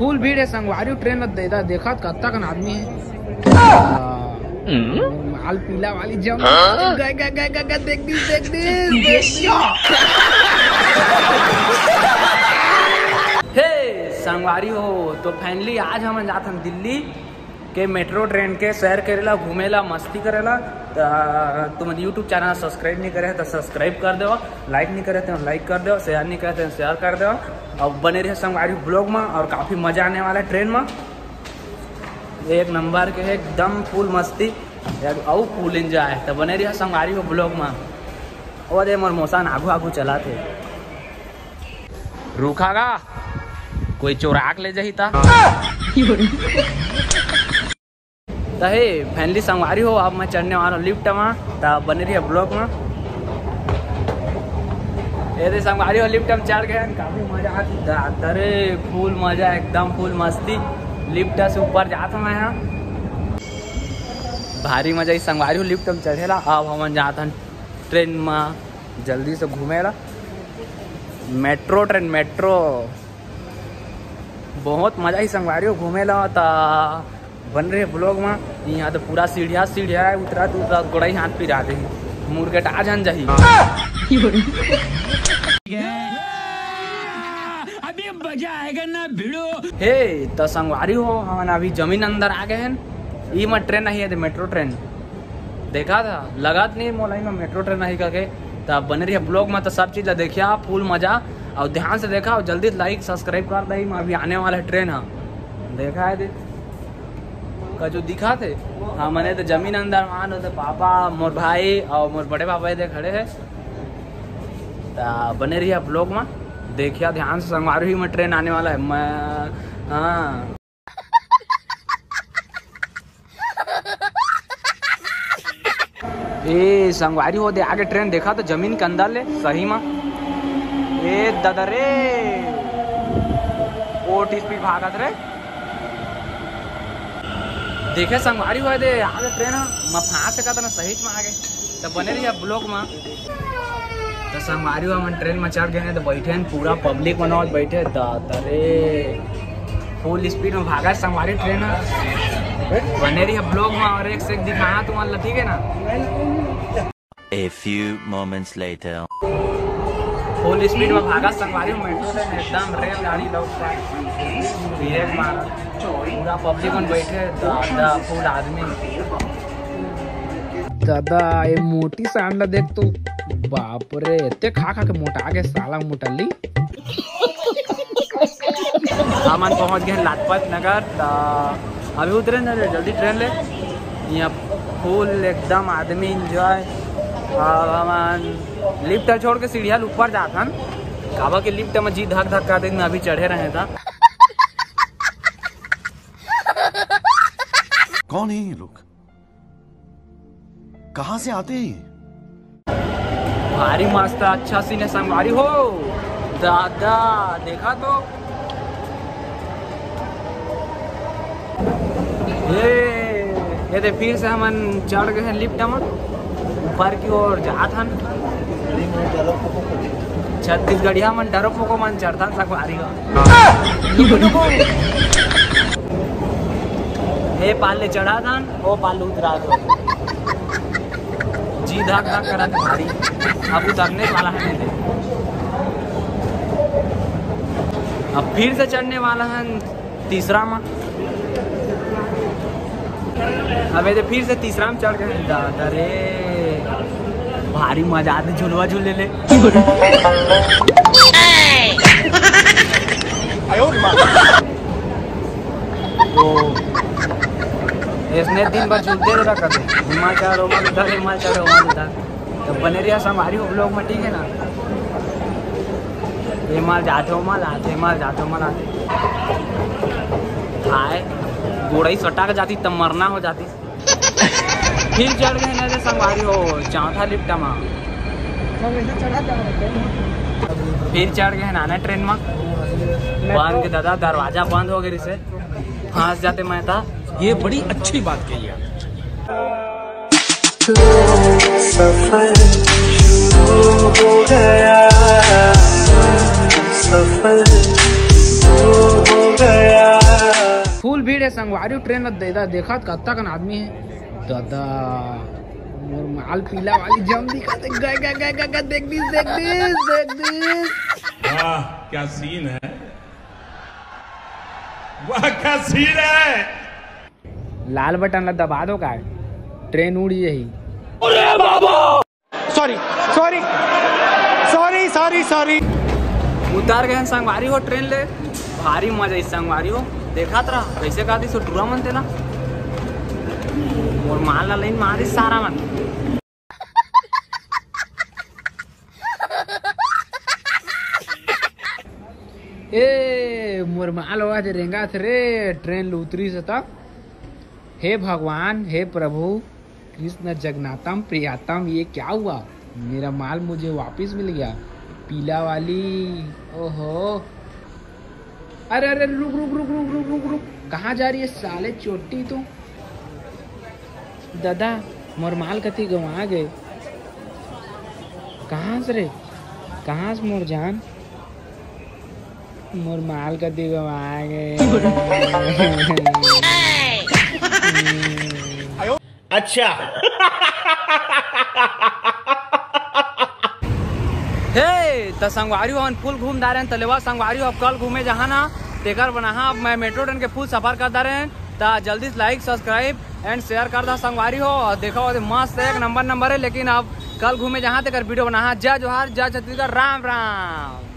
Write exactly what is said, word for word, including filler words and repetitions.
फुल भीड़ हे संगवारी, ट्रेन ला दे-, दा-, देखत कतका कन आदमी हे। माल पीला वाली जम। हाँ? ग-, ग-, ग-, ग-, ग-, देख दिस, देख दिस, देख दिस। हे संगवारी हो, तो finally आज हमन जात हन दिल्ली के मेट्रो ट्रेन के सैर करेला, घूमेला, मस्ती करेला। त तुमन YouTube चैनल सब्सक्राइब नहीं करे त सब्सक्राइब कर देवा, लाइक नहीं करे त लाइक कर देवा, शेयर नहीं करे त शेयर कर देवा। अब बने रहे संगवारी ब्लॉग में, और काफी मजा आने वाला है ट्रेन में। एक नंबर के है एकदम फुल मस्ती, यार, अउ फुल एंजॉय। त बने रहे संगवारी हो ब्लॉग में। और ये मोर मौसा आगू आगू चला थे। रुका गा, कोई चोरा के ले जाही ता। त हे finally संगवारी हो, अब मैं चढ़ने वाला हूँ लिफ्ट में, त बने रहिए ब्लॉग में। ये दे संगवारी हो, लिफ्ट में चढ़ गए हैं, काफी मजा आ चुका है। अरे फुल मजा, एकदम फुल मस्ती। लिफ्ट से ऊपर जात हूँ मैं यहाँ, भारी मजा ही संगवारी हो लिफ्ट में चढ़ेला। अब हमन जात हन ट्रेन में जल्दी से घूमेला, मेट्रो ट्रेन, मेट्रो। बहुत मजा ही संगवारी हो घूमेला। त बन रहे ब्लॉग में। यहाँ तो पूरा सीढ़िया सीढ़िया है, उतरा तो उतरा गोड़ाई हाथ पिरा दे, मुरगटा जान जाही। अभी मजा आएगा ना भिड़ो। हे, त संगवारी हो, हमन अभी जमीन अंदर आ गए हैं। ई मत ट्रेन नहीं है, मेट्रो ट्रेन। देखा था, लगा तो नहीं मोलाई में मेट्रो ट्रेन आई करके। त बने रहिए ब्लॉग में, तो सब चीज ला देखिया, फुल मजा। और ध्यान से देखा, और जल्दी लाइक सब्सक्राइब कर दे, में अभी आने वाला है ट्रेन। हाँ, देखा है दे, कछु दिखा थे। हाँ, मने तो जमीन अंदर मान होते, पापा, मोर भाई और मोर बड़े पापा इधर खड़े हैं। त बने रहिए ब्लॉग में, देखिया ध्यान से संगवारी हो, में ट्रेन आने वाला है। मैं, हाँ। ए संगवारी हो दे आगे ट्रेन देखा तो जमीन के अंदर ले सही मा। ए दादा रे, ओट स्पीड भागत रे। देखे संगवारी हो दे आगे ट्रेन ह, मैं फांस सकत ना सही मा आगे। त बने रहिए ब्लॉग में। त संगवारी हो, हमन ट्रेन में चढ़ गए हैं, त बैठे हैं, पूरा पब्लिक मन बैठे, दादा रे, फुल स्पीड में भागा संगवारी ट्रेन ह। बने रहिए ब्लॉग में, और एक से एक दिखाना तुम्हारा, ठीक है ना? A few moments later. Full speed में भागा संगवारी हो मेट्रो ट्रेन, एकदम रेलगाड़ी लोग ब्रेक मारा, पूरा पब्लिक मन बैठे, दादा फुल आदमी। दादा, ये मोटी सांड ला देख तो, बाप रे, एते खा खा के मोटा गे साला मोटल्ली। हमन पहुंच गए हैं लाजपत नगर। त अभी उतरे न रे, जल्दी ट्रेन ले। यहाँ फुल एकदम आदमी एंजॉय। अब हमन लिफ्ट छोड़ के सीढ़िया ऊपर जात हन, काबर के लिफ्ट में जी धक धक करत हे, अभी चढ़े रहे था। कौन है ये लोग? कहाँ से आते हैं ये? भारी मस्त, अच्छा सीन है संगवारी हो। दादा, देखा तो। ये, ये दे, फिर से हमन चढ़ गए हैं लिफ्ट में, ऊपर की ओर जात हन। छत्तीसगढ़िया मन डरो पोको मन चढ़थन संगवारी हो। लुकु लुकु। ए पाल ले चढ़ा थन, ओ पाल ले उतरा दो। जी धक धक करत भारी। अब उतरने वाला है नहीं। अब फिर से चढ़ने वाला है तीसरा में। अबे तो फिर से तीसरा में चढ़ गए। दादा रे, भारी मजा आते झुलवा झूले ले। तो इसने दिन भर झूलते रहा करते, हिमाचल, ओमाचल, हिमाचल, ओमाचल। तो बने रहिया संगवारी हो ब्लॉग में, ठीक है ना? ये माल जाते हो, माल आते, माल जाते हो, माल आते। हाय, गोड़ई सटा के जाती तब मरना हो जाती। फिर चढ़ गए ना रे संगवारी हो, चौथा लिफ्ट में। फिर चढ़ गए ना, ना ट्रेन में। बंद के दादा, दरवाजा बंद हो गए रिसे। फंस जाते मैं था। ये बड़ी अच्छी बात कही आप। सफर शुरू हो गया, सफर शुरू हो गया। संगवारी ट्रेन ल दे दा, देखत कत्ता कन आदमी हे। दादा, मोर माल पीला वाली जम दिखत हे। गए, गए, गए, गए, गए, देख दिस, देख दिस, देख दिस। वाह, क्या सीन है, वाह, क्या सीन है। लाल बटन ला दबा दो का, ट्रेन उड़ जाही। अरे बाबा। Sorry, sorry, sorry, sorry, sorry. उतर गए संगवारी हो ट्रेन ले, भारी मजा आई संगवारी हो। देखत रहा कैसे का दिस टूरा मन तेला। मोर माल ला लाइन मारिस सारा मन। ए मोर माल आज रेंगात रे, ट्रेन ले उतरिस त। हे भगवान, हे प्रभु, कृष्ण जगन्नाथम प्रियातम, ये क्या हुआ? मेरा माल मुझे वापस मिल गया, पीला वाली। ओहो, अरे अरे, रुक रुक रुक रुक रुक रुक रुक, कहाँ जा रही है साले चोटी तू? दादा, मोर माल कति गवा गए। कहाँ से रे? कहाँ से मोर जान? मोर माल कति गवा गए। अच्छा। हे, त संगवारी हो, हमन फुल घूम डारे हन, त लेवा संगवारी हो, अब कल घूमे जहाँ ना, तेकर बनाहा अब मैं मेट्रो ट्रेन के फुल सफर कर डारे हन। त जल्दी से like, subscribe and share कर दा संगवारी हो, और देखा हो मस्त एक नंबर नंबर है। लेकिन अब कल घूमे जहाँ, तेकर वीडियो बनाहा। जय जोहार, जय छत्तीसगढ़, राम राम।